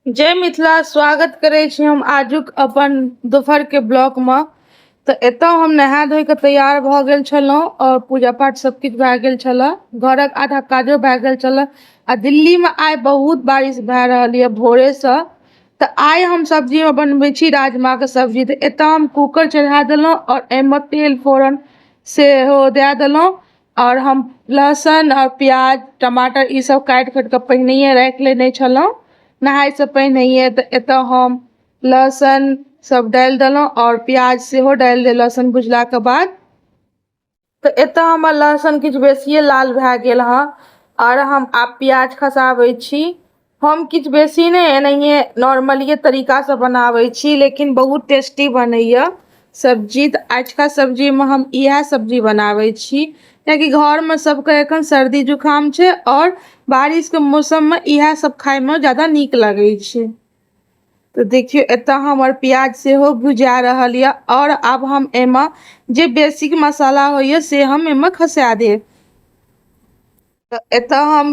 जय मिथिला। स्वागत करै छी हम आजुक अपन दोपहरके ब्लॉगमे। तऽ एतऽ हम नहा धोइ कऽ तैयार भऽ गेल छलहुँ आओर पूजा पाठ सब किछु भए गेल छलए, घरक आधा काजो भए गेल छलए। आ दिल्लीमे आइ बहुत बारिश भए रहल यऽ भोरेसँ। तऽ आइ हम सब्जीमे बनबै छी राजमाके सब्जी। तऽ एतऽ हम कूकर चढ़ा देलहुँ आओर एहिमे तेल फोरन सेहो दए देलहुँ आओर हम लहसुन आओर प्याज, टमाटर ई सब काटि खोटि कऽ पहिनहिए राखि लेने छलहुँ नहायसँ पहिनहिए। तऽ एतऽ हम लहसुन सब डालि देलहुँ आओर प्याज सेहो डालि देलहुँ लहसुन भुजलाके बाद। तऽ एतऽ हमर लहसुन किछु बेसिए लाल भए गेल हँ आओर हम आब प्याज खसाबै छी। हम किछु बेसी नहि, एनाहिए नॉर्मलिए तरीकासँ बनाबै छी, लेकिन बहुत टेस्टी बनैए सब्जी। तऽ आजुका सब्जीमे हम इएह सब्जी बनाबै छी, कियाकि घरमे सबके एखन सर्दी जुकाम छै आओर बारिशके मौसममे इएह सब खायमे ज्यादा नीक लगै छै। तऽ देखियौ, एतऽ हमर प्याज सेहो भुजा रहल यऽ आओर आब हम एहिमे जे बेसिक मसाला होइए से हम एहिमे खसा देब। तऽ एतऽ हम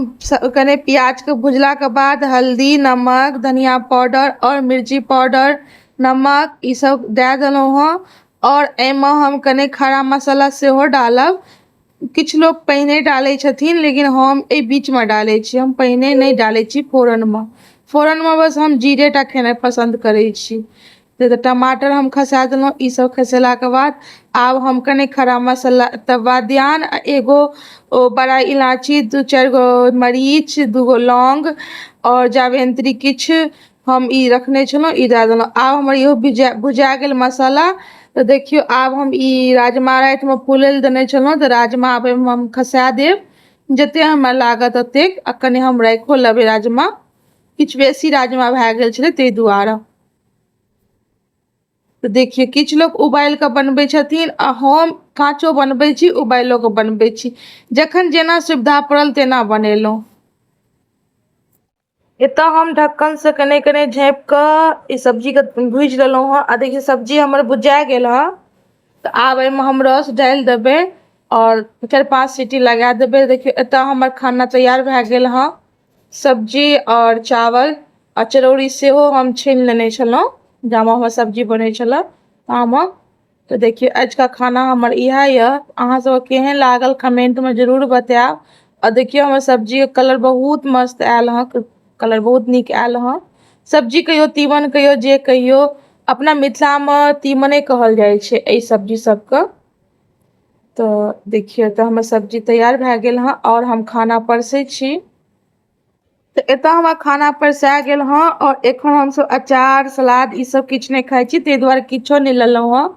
कने प्याजके भुजलाके बाद हल्दी, नमक, धनिया पाउडर आओर मिर्ची पाउडर, नमक ई सब दए देलहुँ हँ आओर एहिमे हम कने खड़ा मसाला सेहो डालब। किछु लोक पहिने डालै छथिन, लेकिन हम एहि बीचमे डालै छी। हम पहिने नहि डालै छी फोरनमे। फोरनमे बस हम जीरे टा खेनाइ पसन्द करै छी। तऽ टमाटर हम खसा देलहुँ। ई सब खसेलाके बाद आब हम कने खड़ा मसाला, तब बादियान आ एगो ओ बड़ा इलायची, दू चारि गो मरीच, दूगो लौंग आओर जावित्री किछु हम ई रखने छलहुँ, ई दए देलहुँ। आब हमर इहो भुजा गेल मसाला। तऽ देखियौ, आब हम ई राजमा रातिमे फूलै लए देने छलहुँ, तऽ राजमा आब एहिमे हम खसा देब, जतेक हमरा लागत ओतेक, आ कनि हम राखिओ लेबै राजमा। किछु बेसी राजमा भए गेल छलै ताहि दुआरे। तऽ देखियौ, किछु लोक उबालि कऽ बनबै छथिन आ हम काँचो बनबै छी, उबालिओ कऽ बनबै छी। जखन जेना सुविधा पड़ल तेना बनेलहुँ। एतऽ हम ढक्कनसँ कने कने झाँपि कऽ ई सब्जीके भूजि लेलहुँ हँ। आ देखियौ, सब्जी हमर भुजा गेल हँ। तऽ आब एहिमे हम रस डालि देबै आओर 4-5 सीटी लगा देबै। देखियौ, एतऽ हमर खाना तैयार भए गेल हँ, सब्जी आओर चावल आ चरौरी सेहो हम छानि लेने छलहुँ जामे हमर सब्जी बनै छलए तामे। तऽ देखियौ, आजुका खाना हमर इएह यऽ। अहाँ सबके केहन लागल, कमेंटमे जरूर बतायब। आ देखियौ, हमर सब्जीके कलर बहुत मस्त आयल हँ, कलर बहुत नीक आयल हँ। सब्जी कहियौ, तीमन कहियौ, जे कहियौ, अपना मिथिलामे तीमने कहल जाइ छै एहि सब्जी सबके। तऽ देखियौ, तऽ हमर सब्जी तैयार भए गेल हँ आओर हम खाना परसै छी। तऽ एतऽ हमर खाना परसा गेल हँ आओर एखन हमसब अचार, सलाद ई सब किछु नहि खाइ छी, ताहि दुआरे किछो नहि लेलहुँ हँ।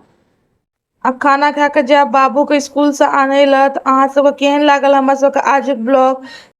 आ खाना खा कऽ जायब बाबूके इसकुलसँ आनै लए। तऽ अहाँ सबके केहन लागल हमर सबके आजुक ब्लॉग?